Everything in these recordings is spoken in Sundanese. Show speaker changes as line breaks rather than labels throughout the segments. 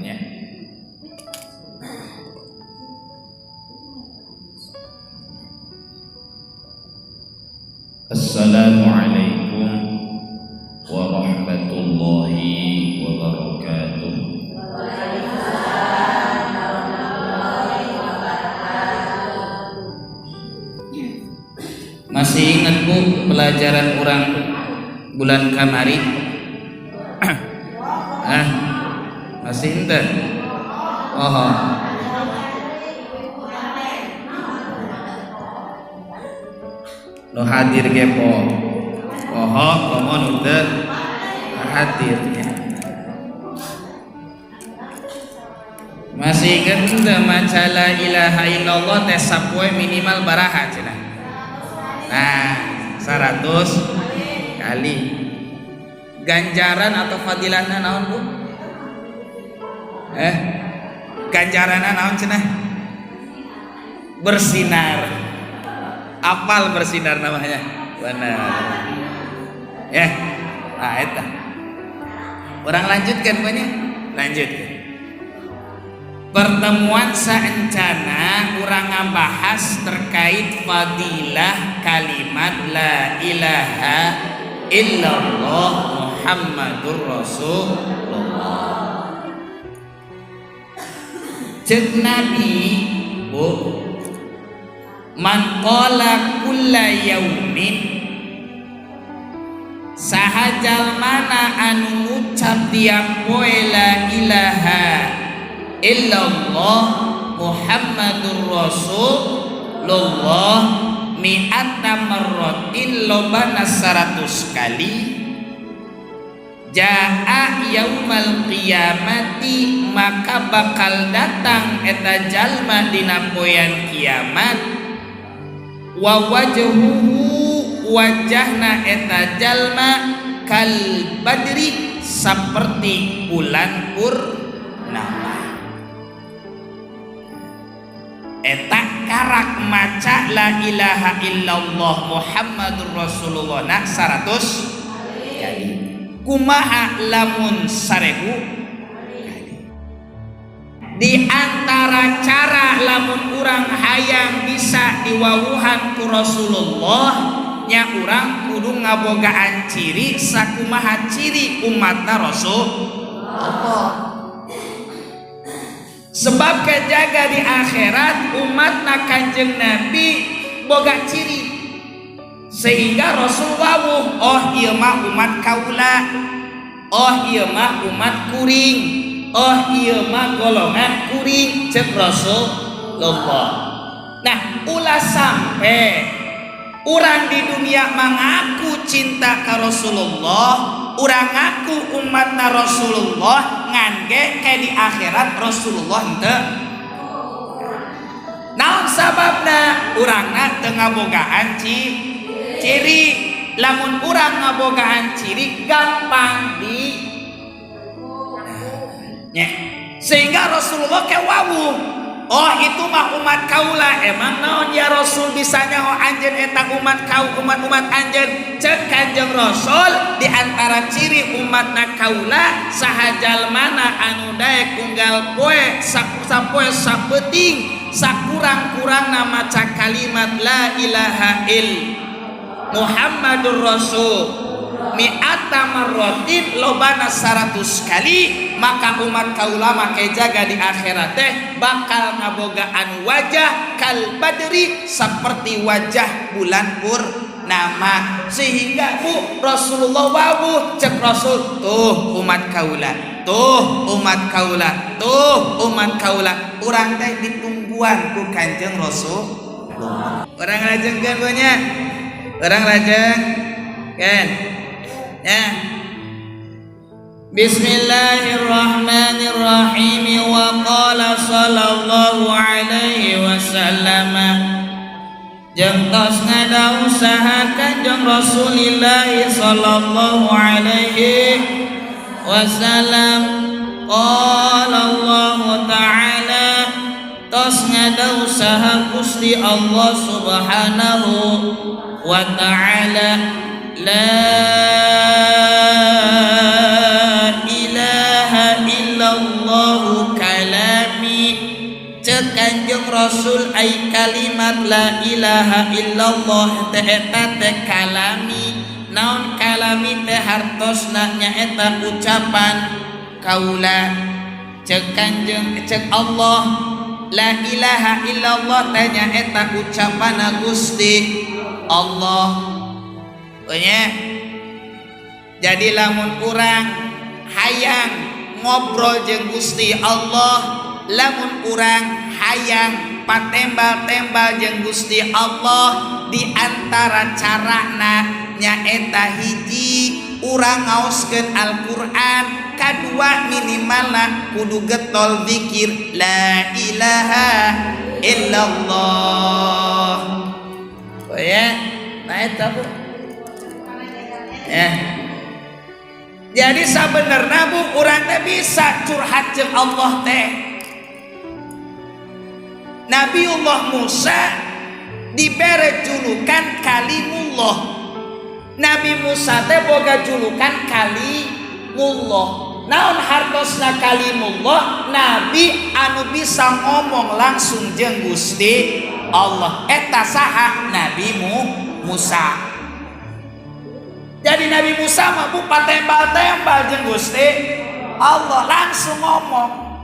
Ya. Assalamualaikum warahmatullahi wabarakatuh.
Waalaikumsalam warahmatullahi wabarakatuh.
Masih ingat Bu pelajaran urang bulan kamari? Ah, masih ingat? Oh. Nu hadir ge po. Poho komo nu teu hadir ya. Masih ingat teu maca la ilaha illallah teh sapoe minimal baraha cenah? Nah, 100 kali. Ganjaran atau fadilahna naon Bu? Ganjaranna naon cenah? Bersinar. Apal bersinar namanya. Benar. Ya. Nah, eta. Urang lanjutkan banyak. Lanjutkan. Pertemuan saencana urang ngabahas terkait fadilah kalimat la ilaha illallah Muhammadur Rasulullah. Cek Nabi, Bu, man qala kulla yaumin, saha jalmana anu ngucap tiap poe la ilaha illallah Muhammadur Rasulullah mi'ata marratin, lobana 100 kali, jaa yaumal qiyamati, maka bakal datang eta jalma dina poean kiamat, wa wajhuhu, wajahna eta jalma, kal badri, seperti bulan purnama. Eta karak maca la ilaha illallah Muhammadur Rasulullah nak 100 kali. Kumaha lamun 1000 kali? Di antara cara lamun urang hayang bisa diwawuhan ku Rasulullah nya, urang kudu ngabogaan ciri sakumaha ciri umatna Rasulullah. Sebab kejaga di akhirat umatna Kanjeng Nabi boga ciri sehingga Rasul wawuh, oh ieu mah umat kaula, oh ieu mah umat kuring, oh ieu mah golongan kuring, cek Rasulullah. Nah, ulah sampai urang di dunia mengaku cinta ka Rasulullah, urang ngaku umatna Rasulullah, ngan ge kayak di akhirat Rasulullah henteu. Naon sababna? Urangna teu ngabogaan ciri. Lamun urang ngabogaan ciri gampang di nya. Sehingga Rasulullah ke wawuh, oh itu mah umat kaula. Emang naon ya Rasul bisa nyaho anjeun eta umat kau, umat-umat anjeun? Cek Kanjeng Rasul, di antara ciri umatna kaula saha jalmana anu daek unggal poe sapoe sapeuting sakurang-kurangna maca kalimat la ilaha ill Muhammadur Rasul mi'ata marratin, lobana 100 kali, maka umat kaula make jaga di akhirat teh bakal ngabogaan wajah kal badri, seperti wajah bulan purnama. Sehingga Bu, Rasulullah wawuh, cek Rasul, tuh umat kaula, tuh umat kaula, tuh umat kaula. Urang teh ditungguan ku Kanjeng Rasul. Urang lajengkeun banyak, urang lajeng kan ya. Bismillahirrahmanirrahim. Wa qala sallallahu alaihi wasallam, jeung tos ngadawuh saha Kanjeng Rasulillah sallallahu alaihi wasallam, qala Allah ta'ala, tos ngadawuh saha Gusti Allah subhanahu wa ta'ala, la ilaha illallah. Kanjeng Rasul, ai kalimat la ilaha illallah teh eta teh kalami. Naon kalami teh hartosna? Nyaeta ucapan kaula. Cek Kanjeng, cek Allah, la ilaha illallah teh nyaeta ucapan Gusti Allah. Nya, jadi lamun urang hayang ngobrol jeung Gusti Allah, lamun urang hayang patembal-tembal jeung Gusti Allah, di antara carana nyaeta hiji, urang ngaoskeun Al-Qur'an, kadua, minimalna kudu getol zikir la ilaha illallah. Oh ya, nah eta, Bu, ya. Jadi sabenerna, Bu, urang teh bisa curhat jeung Allah teh. Nabiullah Musa dibere julukan Kalimullah. Nabi Musa teh boga julukan Kalimullah. Naon hartosna Kalimullah? Nabi anu bisa ngomong langsung jeung Gusti Allah. Eta saha? Nabi Musa. Jadi Nabi Musa mah, Bu, patembal-tembal jeung Gusti Allah, langsung ngomong.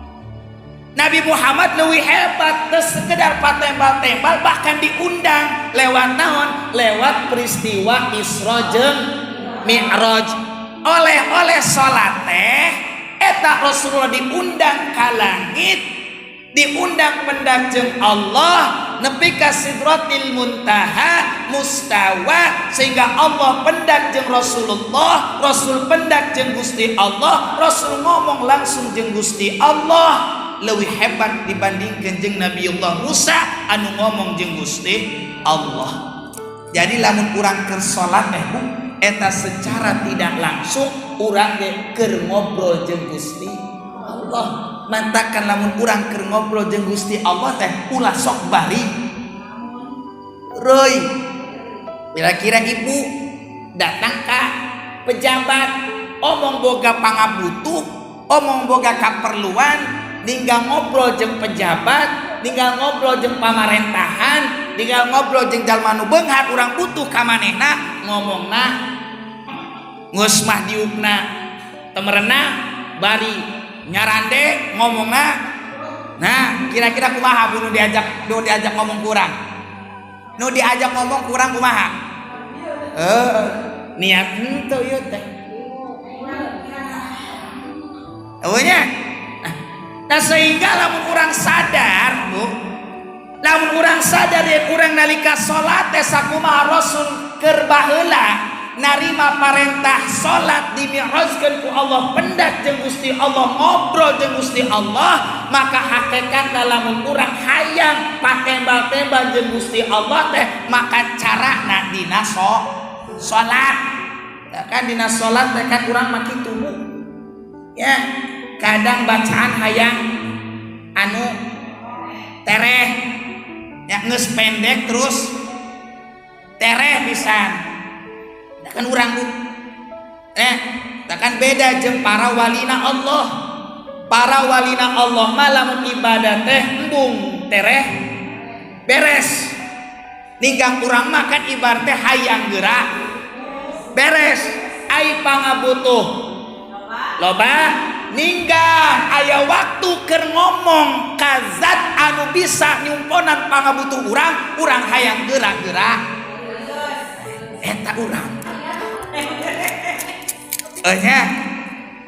Nabi Muhammad lebih hebat, teu sekedar patembal-tembal, bahkan diundang lewat naon? Lewat peristiwa Isra jeung Mi'raj. Oleh-oleh salat teh eta Rasulullah diundang ka langit, diundang pendak jeung Allah nepi ka Sidratil Muntaha, mustawa, sehingga Allah pendak jeung Rasulullah, Rasul pendak jeung Gusti Allah, Rasul ngomong langsung jeung Gusti Allah. Lebih hebat dibandingkan jeung Nabiullah Musa anu ngomong jeung Gusti Allah. Jadi lamun urang keur salat teh, Bu, eta secara tidak langsung urang ge keur ngobrol jeung Gusti Allah. Mantakan lamun urang keur ngobrol jeung Gusti Allah teh ulah sok bari reuy. Kira-kira ibu datang ka pejabat, omong boga pangabutuh, omong boga kaperluan, ninggal ngobrol jeung pejabat, ninggal ngobrol jeung pamarentahan, ninggal ngobrol jeung jalma nu beunghar, urang butuh ka manehna, ngomongna geus mah diukna temerenna bari nyarande ngomongna. Nah, kira-kira kumaha, Bu, nu diajak ngomong kurang, nu diajak ngomong kurang kumaha? Eh, niat henteu ieu teh. Oh nya. Nah, sehingga lamun urang sadar, Bu, lamun urang sadar ya, urang nalika salat teh sakumaha Rasul keur baheula narima parentah salat, dimi'rajkeun ku Allah, pendak jeung Gusti Allah, ngobrol jeung Gusti Allah, maka hakikatna lamun urang hayang patembal-tembal jeung Gusti Allah teh, maka carana dina salat. Ya kan dina salat teh kan urang mah kitu, Bu, ya, kadang bacaan hayang anu tereh ya, geus pendek terus tereh pisan. Kan urang, Bu, eh, kan beda jeung para walina Allah. Para walina Allah mah lamun ibadah teh embung tereh beres. Ninggang urang mah kan ibarat teh hayang gerak beres, ai pangabutuh loba, ninggang aya waktu keur ngomong ka zat anu bisa nyumponan pangabutuh urang, urang hayang gerak-gerak. Eta urang. Eh nya,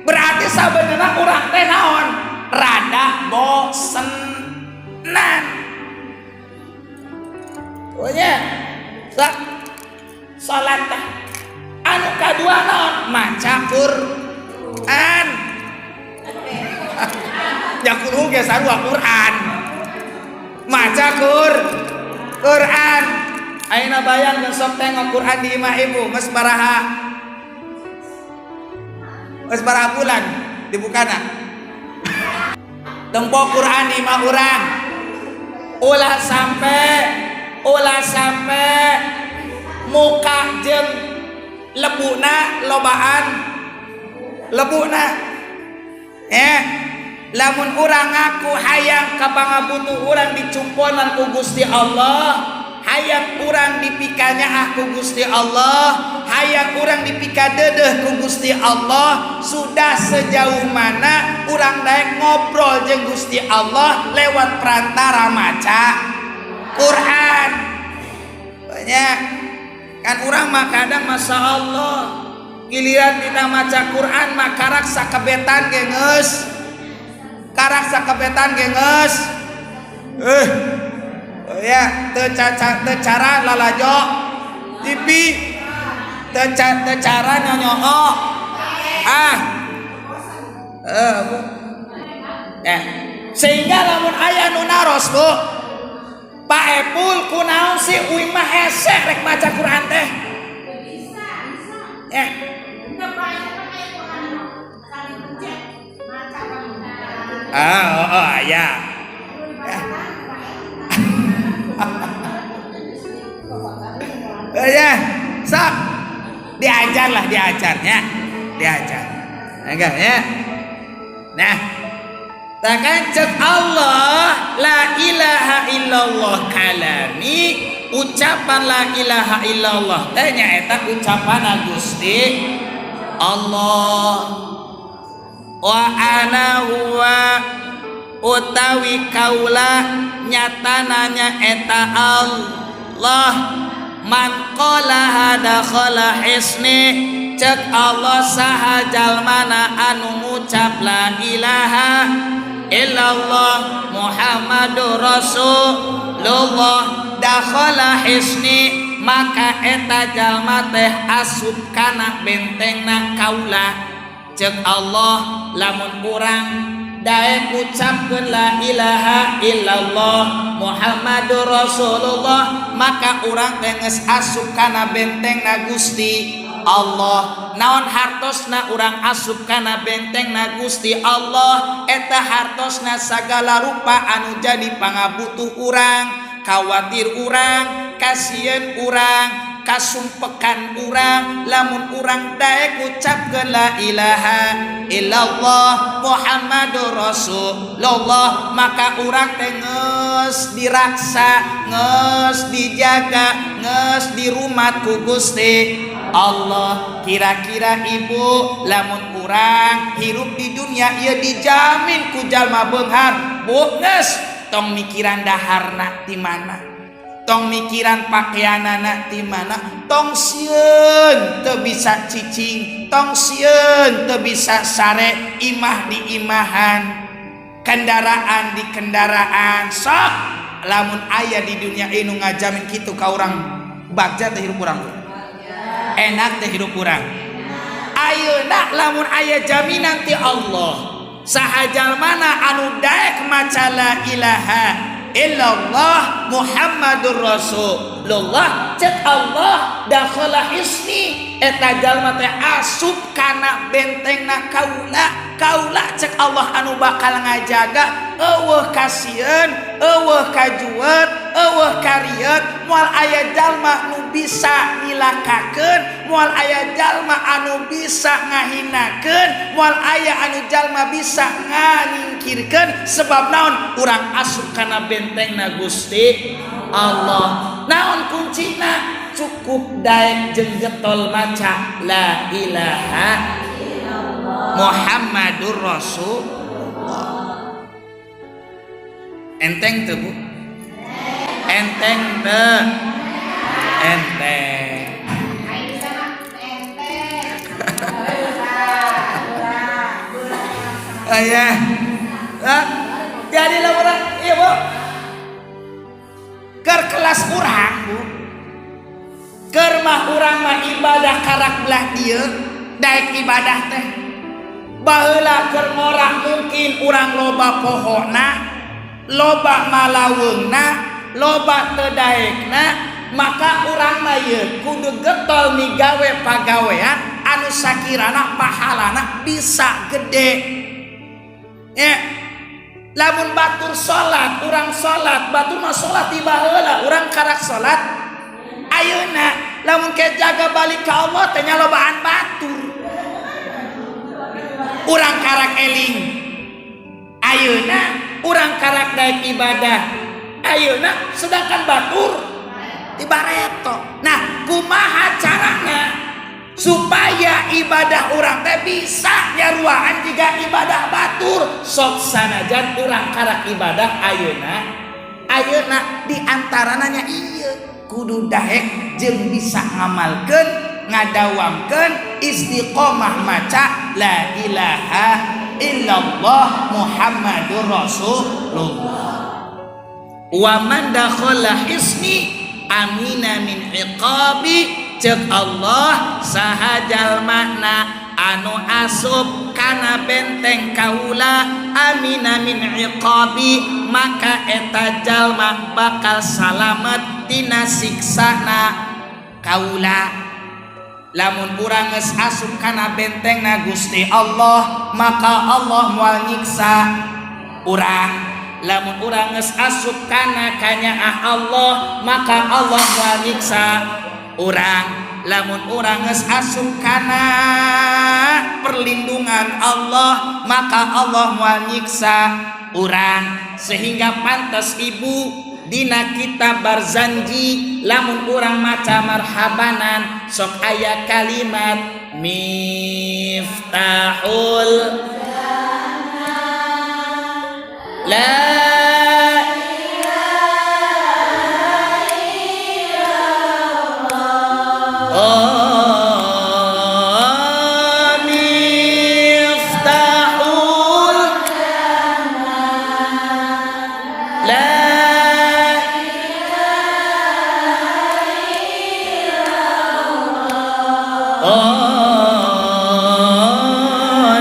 berarti sabenerna urang teh naon? Rada bosenan. Oh nya, salat teh. Anu kadua naon? Maca Quran. Ya kudu ge sarua Quran. Maca Quran. Ayeuna bayangkeun, sok tengok Quran di imah ibu geus baraha, geus baraha bulan dibukana. Tempo Quran di imah urang. Ulah sampai muka jeung lebuna lobaan lebuna. Eh. Lamun urang ngaku hayang ka pangabutuh urang dicumponan ku Gusti Allah, hayang urang dipikanyaah ku Gusti Allah, hayang urang dipikadeudeuh ku Gusti Allah, sudah sejauh mana urang daek ngobrol jeung Gusti Allah lewat perantara maca Quran? Banyak kan urang mah kadang, Masya Allah, giliran dina maca Quran mah karak sakebetan ge geus, karak sakebetan ge geus, oh ya, teu caca, teu cara lalajo TV, teu cara nyonyoo, ah eh, Bu. Eh, sehingga lamun aya nu naros, Bu, Pak Epul, kunaon sih uing mah hese rek maca Quran teh?
Bisa, bisa.
Ya.
Enggak, Pak, itu kan kayak Quran asal dipencet, maca kan.
Ah, oh, ya.
Perlu dibacakan, Pak.
Eh, ya, sok diajar lah, diajar ya, diajar enggak ya. Nah, takkan cek Allah, la ilaha illallah kalami, ucapan la ilaha illallah teh nyaeta ucapan Gusti Allah. Wa ana huwa, utawi kaula nyatana nyaeta Allah. Man qala dakhala hisni, cek Allah, saha jalmana anu ngucap la ilaha illallah Muhammadur Rasulullah, dakhala hisni, maka eta jalma teh asup kana bentengna kaula. Cek Allah, lamun urang daek ucapkeun la ilaha illallah Muhammadur Rasulullah, maka urang teh geus asup kana bentengna Gusti Allah. Naon hartosna urang asup kana bentengna Gusti Allah? Eta hartosna sagala rupa anu jadi pangabutuh urang, khawatir urang, kasieun urang, kasumpekan urang. Lamun urang daek ucapkeun la ilaha illallah Muhammadur Rasulullah, maka urang teh geus diraksa, geus dijaga, geus dirumat ku Gusti Allah. Kira-kira, Ibu, lamun urang hirup di dunia ieu dijamin ku jalma beunghar, Bu, geus tong mikiran daharna di mana, tong mikiran pakaianana di mana, tong sieun teu bisa cicing, tong sieun teu bisa sare, imah di imahan, kendaraan di kendaraan. Sok, lamun aya di dunia ini nu ngajamin kitu ka urang, bagja teh hirup urang, enak teh hirup urang? Ayeuna lamun aya jaminan ti Allah, saha jalmana anu daek maca la ilaha illallah Muhammadur Rasulullah, cek Allah, dakhala hisni, eta jalma teh asup kana bentengna kaula. Kaula, cek Allah, anu bakal ngajaga. Euweuh kasieun, euweuh kajueut, euweuh karieut. Moal aya jalma nu bisa nyilakakeun, moal aya jalma anu bisa ngahinakeun, moal aya anu jalma bisa nganyingkirkeun. Sebab naon? Urang asup kana bentengna Gusti Allah. Naon kuncina? Cukup daek jeung getol maca la ilaha Muhammadur Rasulullah. Enteng teu, Bu? Enteng teu? Enteng.
Ayo bisa mah enteng. Bisa, kurang.
Oh ya. Nah, jadi lah urang, iya, Bu. Keur kelas urang, Bu. Keur mah urang mah ibadah karak belah dieu, daek ibadah teh. Baheula keur ngora mungkin urang loba pohona, loba malaweungna, loba teu daekna, maka urang mah ieu kudu getol migawe pagawean anu sakirana pahalana bisa gede. Ya. Lamun batur salat, urang salat, batur mah salat di baheula, urang karak salat ayeuna. Lamun ke jaga balik ka Allah teh nyalobaan batur. Urang karak eling. Ayeuna urang karak daek ibadah ayeuna, sedangkan batur di bareto. Nah, kumaha carana supaya ibadah urang teh bisa nyaruaan jiga ibadah batur, sok sanajan urang karak ibadah ayeuna? Ayeuna di antaranya iya kudu daek jeung bisa ngamalkeun, ngadawamkeun istiqomah maca la ilaha illallah Muhammadur Rasulullah. Wa man dakhala hisni amina min iqabi. Cek Allah, saha jalmana anu asup kana benteng kaula, amina min iqabi, maka eta jalma bakal salamet tina siksana kaula. Lamun urang geus asup kana bentengna Gusti Allah, maka Allah moal nyiksa urang. Lamun urang geus asup kana kanyaah Allah, maka Allah moal nyiksa urang. Lamun urang geus asup kana perlindungan Allah, maka Allah moal nyiksa urang. Sehingga pantas, Ibu, dina kitab Barzanji lamun urang maca marhabanan sok aya kalimat miftahul la Oh, miftahul la Oh,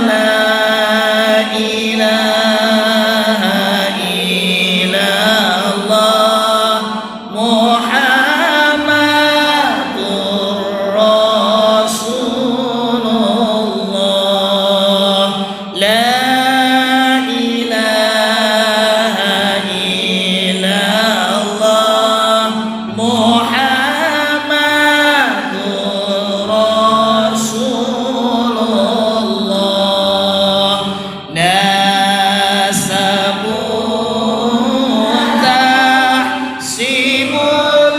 la ilaha illallah Muhammadur Rasulullah, la ilaha illallah Muhammadur Rasulullah. Nasabun tahsibul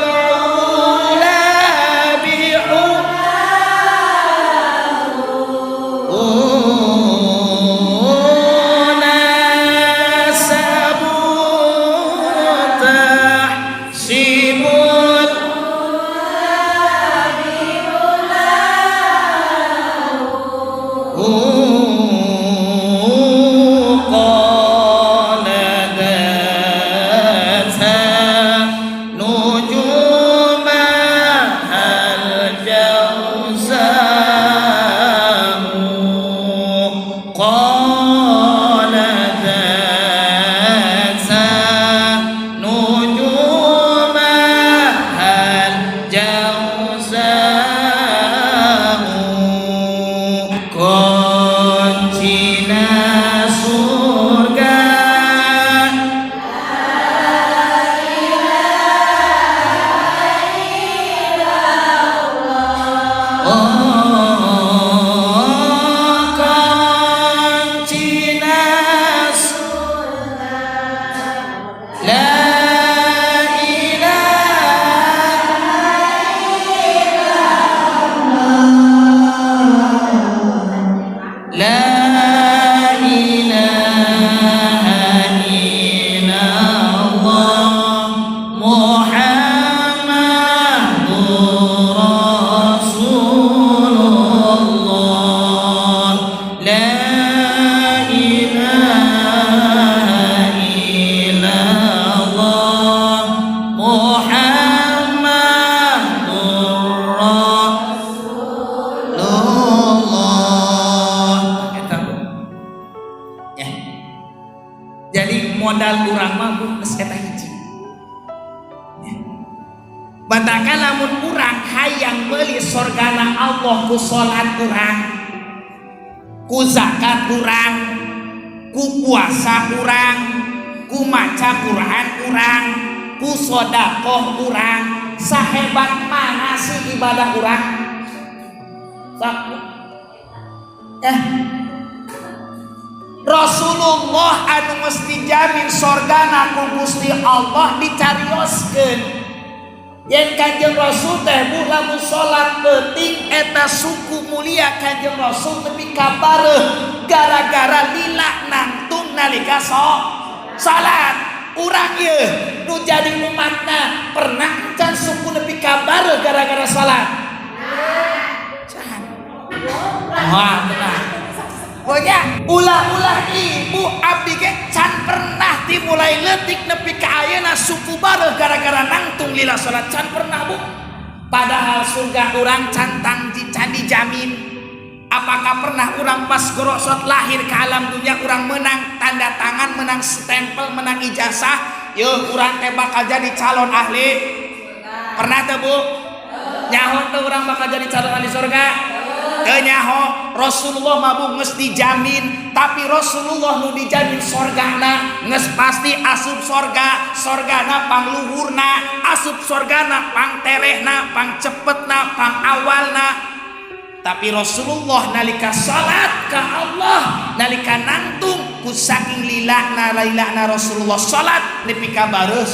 ula bi'u nasabun tahsibul قالدتها نجومها الجوزاء قالدتها نجومها الجوزاء kuncina surga. Oh, kuncina la ilaha la ilaha illallah Muhammadur Rasulullah, la ilaha illallah Muhammadur Rasulullah. Eta, Bu. Ya. Jadi modal urang mah, Bu, geus eta hiji. Ya. Matakan lamun urang hayang meuli sorgana Allah ku salat urang, ku zakat urang, ku puasa urang, ku maca Quran urang, ku sodakoh urang, sahebat mana sih ibadah urang? Sok. Eh. Rasulullah anu geus dijamin sorgana ku Gusti Allah dicarioskeun. Yen Kanjeng Rasul teh, Bu, lamun salat peuting eta suku mulia Kanjeng Rasul nepi ka bareuh gara-gara lila nangtung nalika salat. Urang ye nu jadi umatna pernah can suku nepi ka bareuh gara-gara salat? Can. Wah, tenang. Pokoknya ulah-ulah, Ibu, abdi ge can pernah dimulai leutik nepi ka ayeuna suku bareuh gara-gara nangtung lila salat, can pernah, Bu. Padahal surga urang can tangji, can dijamin. Apakah pernah urang pas gorosot lahir ke alam dunia urang menang tanda tangan, menang stempel, menang ijazah, yeuh urang teh bakal jadi calon ahli? Pernah tuh, Bu? Nyaho tuh urang bakal jadi calon ahli surga? Teu nyaho. Rasulullah mah, Bu, geus dijamin, tapi Rasulullah nu dijamin sorgana geus pasti asup sorga, sorgana pangluhurna, asup sorgana pangterehna, pangcepetna, pangawalna. Tapi Rasulullah nalika salat ka Allah, nalika nangtung, ku saking lilana lilana Rasulullah salat nepi ka bareuh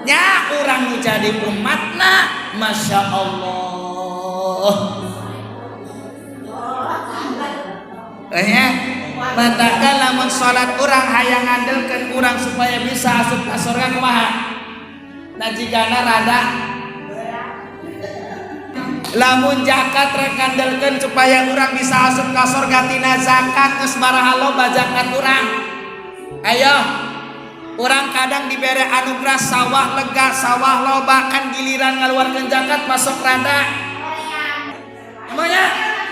nya. Urang nu jadi umatna, Masya Allah. Ya, matakan lamun salat urang hayang ngandelkeun urang supaya bisa asup ka surga kumaha? Nah, jigana rada lamun zakat rek ngandelkeun supaya urang bisa asup ka surga tina zakat, geus baraha loba zakat urang? Ayo, urang kadang dibere anugerah sawah lega, sawah loba, kan giliran ngaluarkeun zakat masuk rada. Emangnya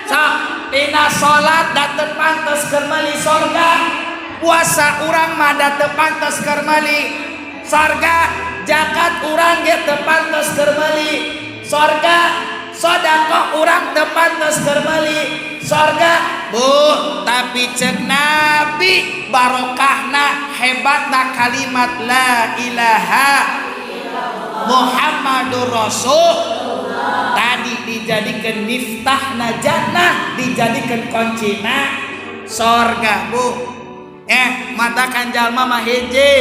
sok tina salat da teu pantes keur meuli sorga, puasa urang mah da teu pantes keur meuli sorga, zakat urang ge teu pantes keur meuli sorga, sodakoh urang teu pantes keur meuli sorga, Bu. Tapi cek Nabi, barokahna, hebatna kalimat la ilaha Muhammadur Rasul tadi dijadikan miftahna jannah, dijadikan kuncina sorga, Bu. Matakan jalma mah hiji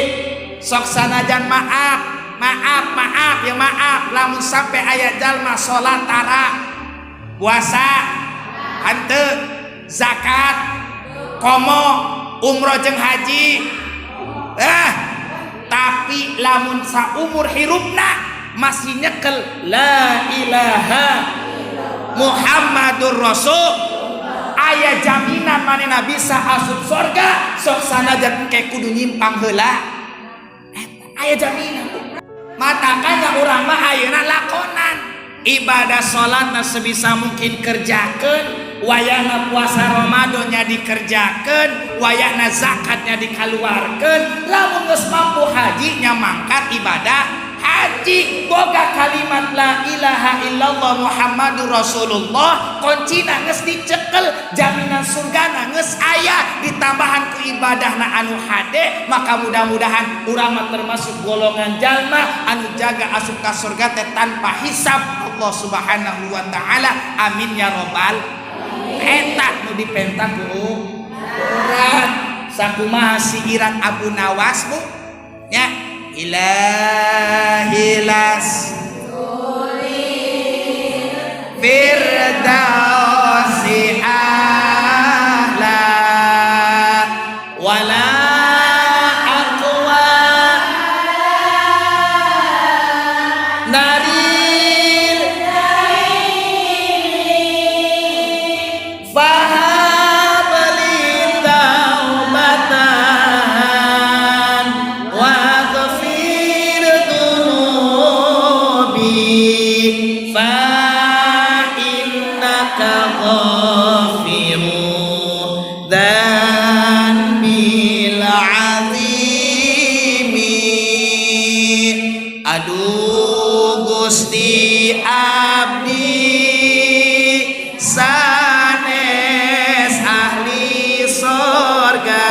sok sanajan maaf, maaf, maaf ya, maaf, lamun sampai aya jalma salat tara, puasa henteu, zakat komo, umroh jeung haji, tapi lamun saumur hirupna masih nyekel la ilaha Muhammadur Rasul, aya jaminan manehna bisa asup sorga, sok sanajan engke kudu nyimpang heula. Eta aya jaminan. Matakannya urang mah ayeuna lakonan ibadah salatna sebisa mungkin kerjakeun, wayahna puasa Ramadannya dikerjakeun, wayahna zakatnya dikaluarkeun, lamun geus mampu haji nya mangkat ibadah haji. Boga kalimat la ilaha illallah Muhammadur Rasulullah, kuncina geus dicekel, jaminan surgana geus aya, ditambahan ku ibadahna anu hade, maka mudah-mudahan urang mah termasuk golongan jalma anu jaga asup ka surga teh tanpa hisab Allah Subhanahu wa taala. Amin ya robbal. Eta nu dipenta ku urang. Sakumaha siiran Abu Nawas, Bu, nya, ilahilas firdausi ahla wala aqwa naril fahabli taubatan waghfir dunubi fa innaka ghafiru dzanbil azimi. Aduh Gusti, abdi sanes ahli sorga,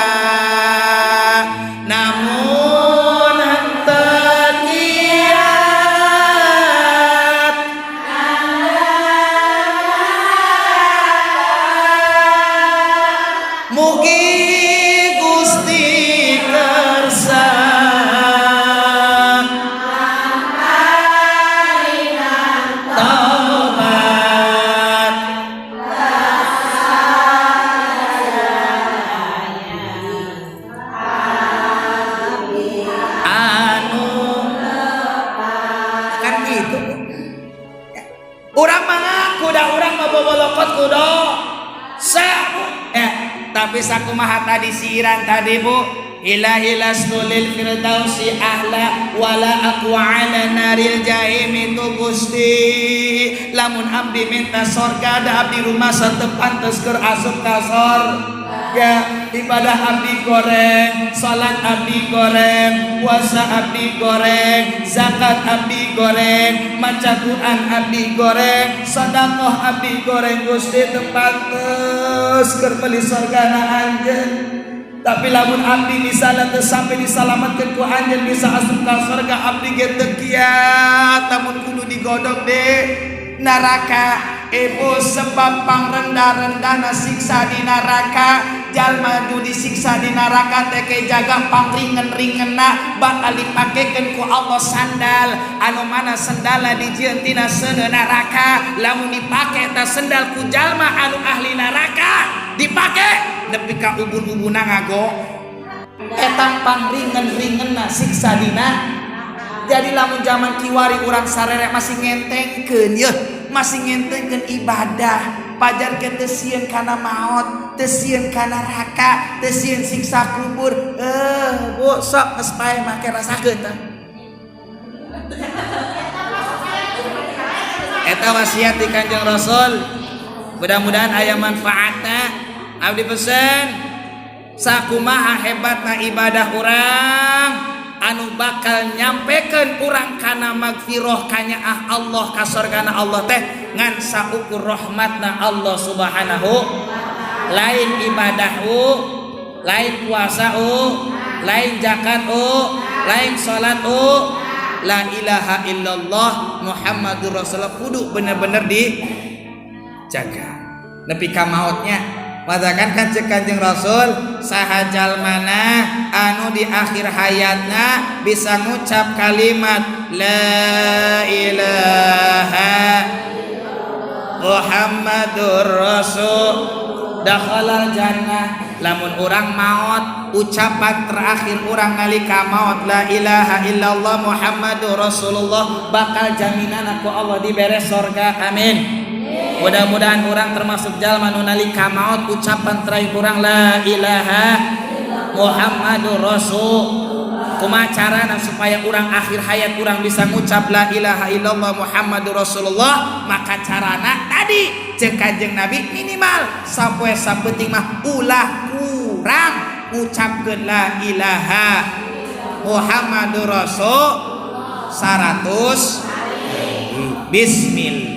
namun henteu kiat. Mugi Tapi sakumaha tadi siiran tadi, Bu? Ilahi lastu lil firdausi ahla wala aqwa ala naril jahim. Itu Gusti, lamun abdi minta sorga, da abdi rumasa teu pantes keur asup ka sorga. Ibadah abdi goreng, salat abdi goreng, puasa abdi goreng, zakat abdi goreng, maca Quran abdi goreng, sedekah abdi goreng. Gusti, teu pantes keur meuli sorgana anjeun. Tapi lamun abdi misalnya teu sampai disalamatkeun ku anjeun bisa asup ka surga, abdi ge teu kiat lamun kudu digodog di neraka. Ibu, sebab pangrendah-rendahna siksa di neraka, jalma nu disiksa di neraka teh ke jaga pangringen-ringenna bakal dipakekeun ku Allah sandal anu mana sendalna dijieun tina seuneu neraka. Lamun dipake eta sendal ku jalma anu ahli neraka, dipake nepi ka ubun-ubunna ngago eta pangringen-ringenna siksa dina. Jadi lamun zaman kiwari urang sarere masih ngentengkeun yeuh, masih ngentengkeun ibadah, pajar ke teu sieun kana maot, teu sieun ka neraka, teu sieun siksa kubur. Eh, Bu, sok geus paeh make rasakeun tah. Eta wasiat di Kanjeng Rasul, mudah-mudahan aya manfaatna. Abdi pesen, sakumaha hebatna ibadah urang, anu bakal nyampekeun urang kana magfirah, kanyaah Allah, ka sorgana Allah teh ngan saukur rahmatna Allah Subhanahu. Lain ibadah u, lain puasa u, lain zakat u, lain salat u. La ilaha illallah Muhammadur Rasulullah kudu bener-bener dijaga nepi ka maotnya. Matakan kan cek Kanjeng Rasul, saha jalmana anu di akhir hayatna bisa ngucap kalimat la ilaha Muhammadur Rasul dakhalal jannah. Lamun urang maot, ucapan terakhir urang nalika maot la ilaha illallah Muhammadur Rasulullah, bakal jaminan ku Allah dibere sorga. Amin. Mudah-mudahan urang termasuk jalma nu nalika maot ucapan terakhir urang la ilaha Muhammadur Rasul. Kumaha carana supaya urang akhir hayat urang bisa ngucap la ilaha illallah Muhammadur Rasulullah? Maka carana tadi cek Kanjeng Nabi, minimal sapoe sapenting mah ulah kurang ngucapkeun la ilaha Muhammadur Rasul 100. Bismillah.